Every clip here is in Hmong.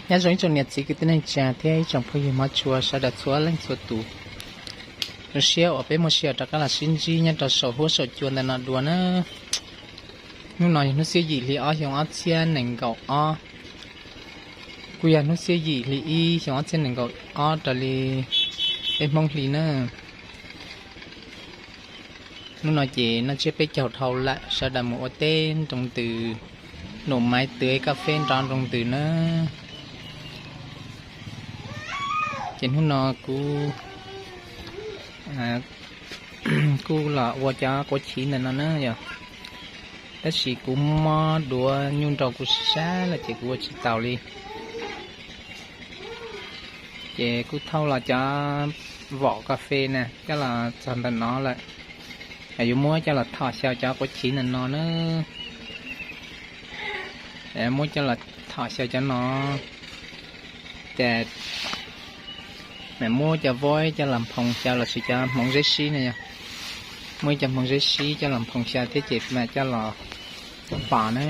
Nyob zoo ib tsoom niam txiv kwv tij neej tsa thiab ib tsoom phooj ywg hmov tshua sawv daws txhua leej txhua tus. Zoo siab uas peb muaj sij hawm rov qab los sib ntsib nyob rau saum huab saum cua ntawm no dua na. Hnub no yog hnub xiab yim hli ob xyoo ob txhiab nees nkaum ob, kuj yog hnub xiab yim hli ib xyoo ob txhiab nees nkaum ob raws li peb Hmoob hli na. Hnub no ces noj tsiab peb caug dhau lawm, sawv daws mus ua teb nroo ntws, num maiv twv kaj feb nrov nroo ntws na. Ces hnub no kuv kuj los ua cov quav chiv ntawm no na yog, tab sis kuv mob duav nyuj nrau kuv sab lawm ces kuv ua tsis taus li. Ces kuj thauj los cov vom kas fes na coj los txog ntawm no lawm. Yuav muab coj los thom xyaw cov quav chiv ntawm no na. Muab coj los thom xyaw cov no, ces mam muab cov voib coj los nphoo xyaw lossis cov hmoov zeb sib na yog, muab cov hmoov zeb sib coj los nphoo xyaw thiab ces mam coj los pom na.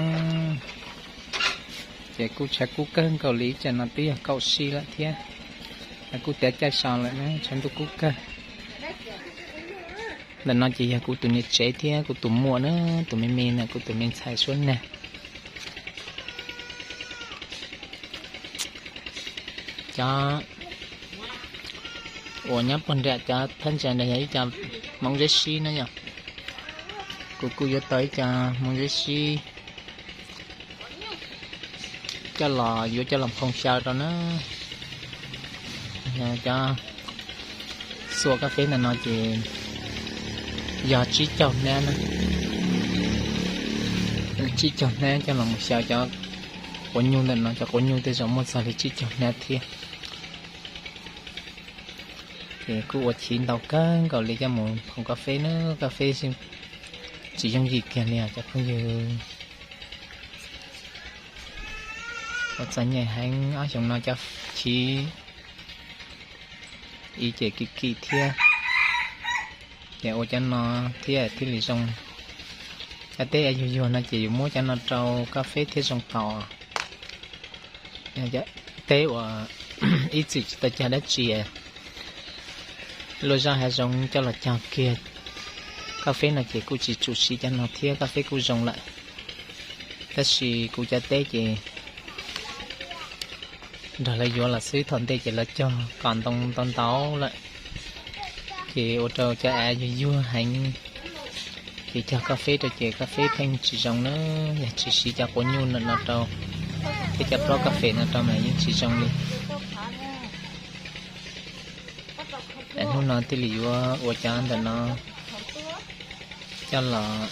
Ces kuj tshav kub kawg nkaus li, ib tsam no twb yog kaum sij lawm thiab, kuj tiav caij so lawm na, tshav ntuj kub kawg. Ntawm no ces yog kuv tus niam tsev thiab kuv tus muam na, tus me me na, kuv tus me ntxhais suab nag. Cov uas nyob puag nram cov thawj ntsa ntawd yog ib co hmoov zeb sib na yog. Kuv kuj yuav tau ib co hmoov zeb sib coj los, yuav coj los nphoo xyaw rau na. Cov xua kas fes ntawm no ces yog tsib caug hnab na, tsib caug hnab coj los mus xyaw cov quav nyuj ntawm no, cov quav nyuj tej zaum muaj txog li tsib caug hnab thiab. Ces kuj ua chiv ntau kawg nkaus li coj mus nphoo kas fes na, kas fes tsis yooj yim kiag li os cov phooj ywg. Ua txom nyem heev, ob xyoo no cov chiv ib ces kim kim thiab, ces ua cov no thiab thiaj li zoo. Cov teb yuag yuag no ces yus muab cov no rau kas fes thiaj zoo taus. Teb uas ib txwm tsis tau cog dab tsi, luaj zoj hav zoov coj los cog kiag kas fes no ces kuj tsis tsum siv cov no thiab, kas fes kuj zoo lawm. Tab sis kuv cov teb ces nrog lawv yuav los xwb, thaum ntej ces lawv cog kom ntoo ntau ntau lawm, ces ua rau cov av yuag yuag heev, ces cog kas fes rau ces kas fes pheej tsis zoo na. Yog tsis siv cov quav nyuj no rau thiab cov plaub kas fes no rau mas yeej tsis zoo li. Hnub no thiaj li yuav ua cov ntawm no coj los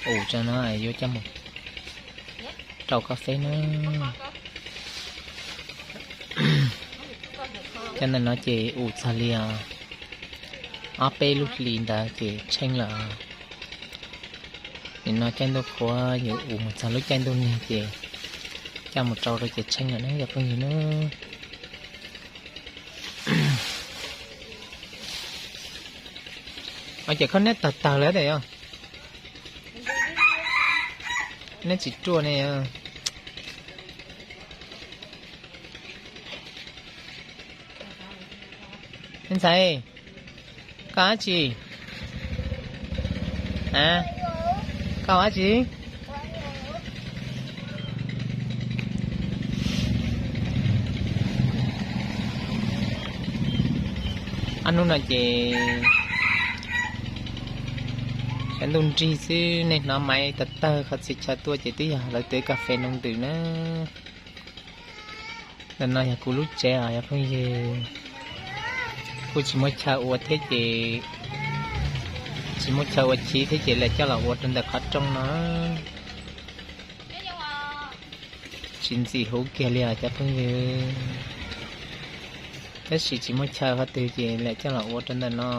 ua tso no, yuav coj mus rau kas fes na. Cov ntawm no ces ua txog li os ob peb lub hlis ntawd ces tsheej lawm. Nim no caij ntuj qhuav yuav ua mus txog lub caij ntuj nag ces coj mus rau rau ces tsheej lawm na cov phooj ywg na. Ces koj neb tawg tawg lawm tiag, neb tsis ruaj ne. Ntxhais, koj ua dab tsi? Koj ua dab tsi? Ob hnub no ces sab ntuj nrig xwb, nej hnov maiv tawg tawg qhov txhia chaw tuaj ces twb yog lawv twv kas fes nroo ntws na. Ntawm no yog kuv lub tsev os cov phooj ywg. Kuj tsis muaj chaw ua thiab ces, tsis muaj chaw ua chiv thiab ces lawv coj los ua rau ntawm qhov rooj no. Tsis ntxim huv kiag li os cov phooj ywg. Tab sis tsis muaj chaw qhov twg ces lawv coj los ua rau ntawm no.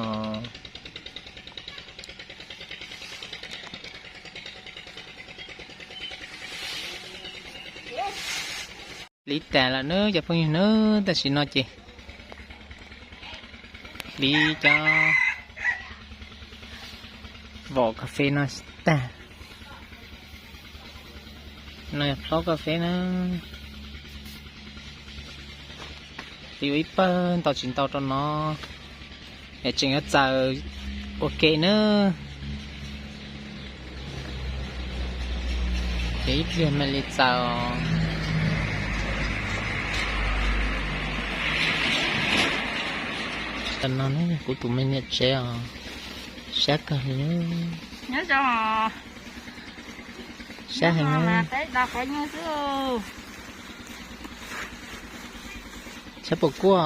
Hliv tas lawm nawb cov phooj ywg nawb, tam sim no ces hliv cov vom kas fes no tag. No yog plaub kas fes na. Twb yuav ib pawg ntau tsis ntau rau no, es tseem yuav txaws ua ke na. Ces ib pliag mam li txaws. Tam no ne kuv tus me niam tsev os, sab kawg li. Nyob zoo. Sab heev na. Peb da qhov nyuj xwb. Sab puas kuaj os?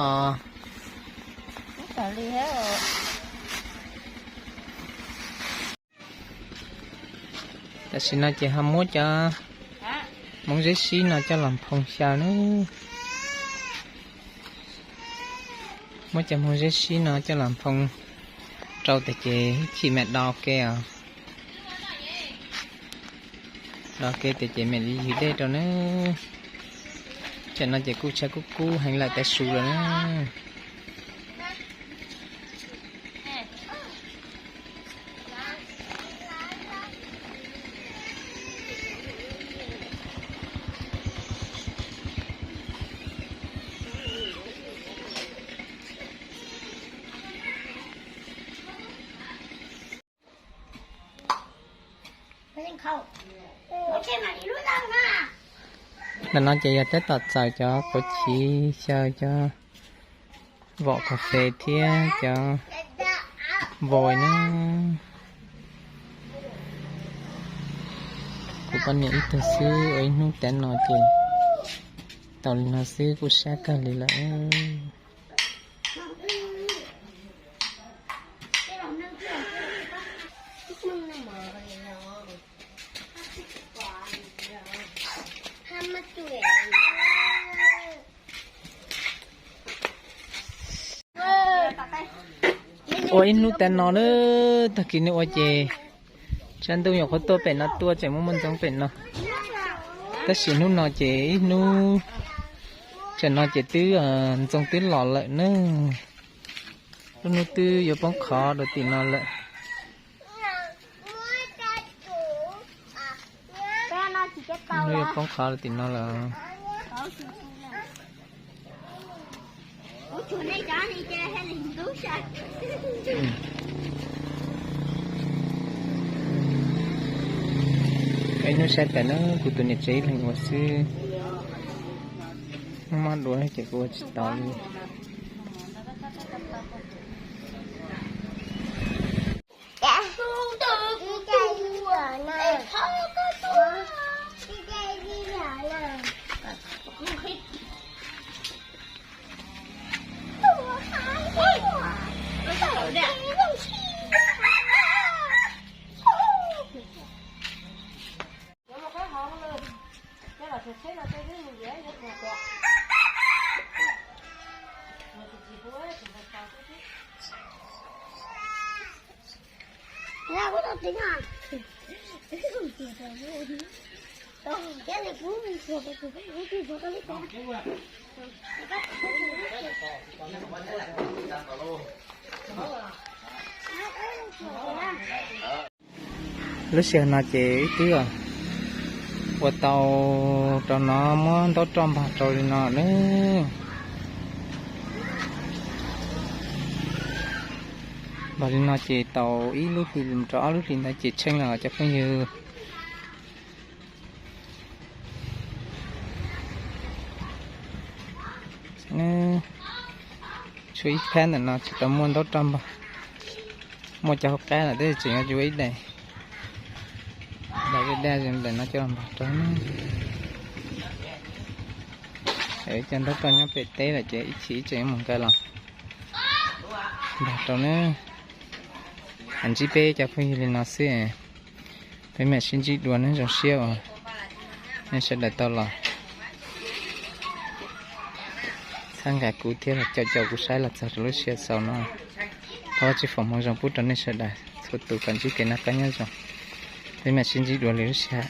Tam sim no ces ho muab cov hmoov zeb sib no coj los nphoo xyaw na. Muab cov hmoov zeb sib no coj los nphoo rau tias ces ib chim mam do ke os. Do ke tias ces mam li ywg dej rau na. Tam no ces kuj tshav kub kub heev lawm, tab su lawm na. Ntawm no ces yog tab tom txaws cov kauv chiv xyaw cov vom kas fes thiab cov voi na. Kuv poj niam ib tug xwb ua ib hnub tav no ces tau li no xwb kuj sab kawg li lawm. Ua ib hnub tav no na, tag kis no ua ces tshav ntuj nyuam qhuav tuaj pem no tuaj tseem muaj muaj ntxoov pem no. Tab sis hnub no ces ib hnub, tsam no ces twb ntxoov twb los lawm na. Lub hnub twb yuav poob qho rau tim no lawm. Lub hnub yuav poob qho rau tim no lawm. Ib hnub saib tas na, kuv tus niam tsev ib leeg ua xwb. Muab mab dua ces kuv ua tsis tau li. Lub sij hawm no ces wb twb ua tau rau no muab ntaub roj npog rau li no na. Npog li no ces tau ib lub hlis rau ob lub hlis ntawd ces tsheej lawm cov phooj ywg. Tshuav ib phab ntawm no tsis tau muaj ntaub roj npog, muaj cov hauv qab lawm tab sis tseem yuav ua ib daim, daim daj daj ntawm no coj los npog rau. Cov ntaub roj nyob pem teb lawm ces ib chim ib tseem yuav mus nqa los npog rau na. Ntsib peb cov phooj ywg li no xwb, peb mam sib ntsib dua nawb, zoo siab uas nej sawv daws tau los txhawb nqa kuv thiab los caum caum kuv saib los txog rau lub sij hawm xaus no. Thov Vajtswv foom hmoov zoo pub rau nej sawv daws txhua tus kom ntsib kev noj qab nyob zoo. Peb mam sib ntsib dua li lub sij hawm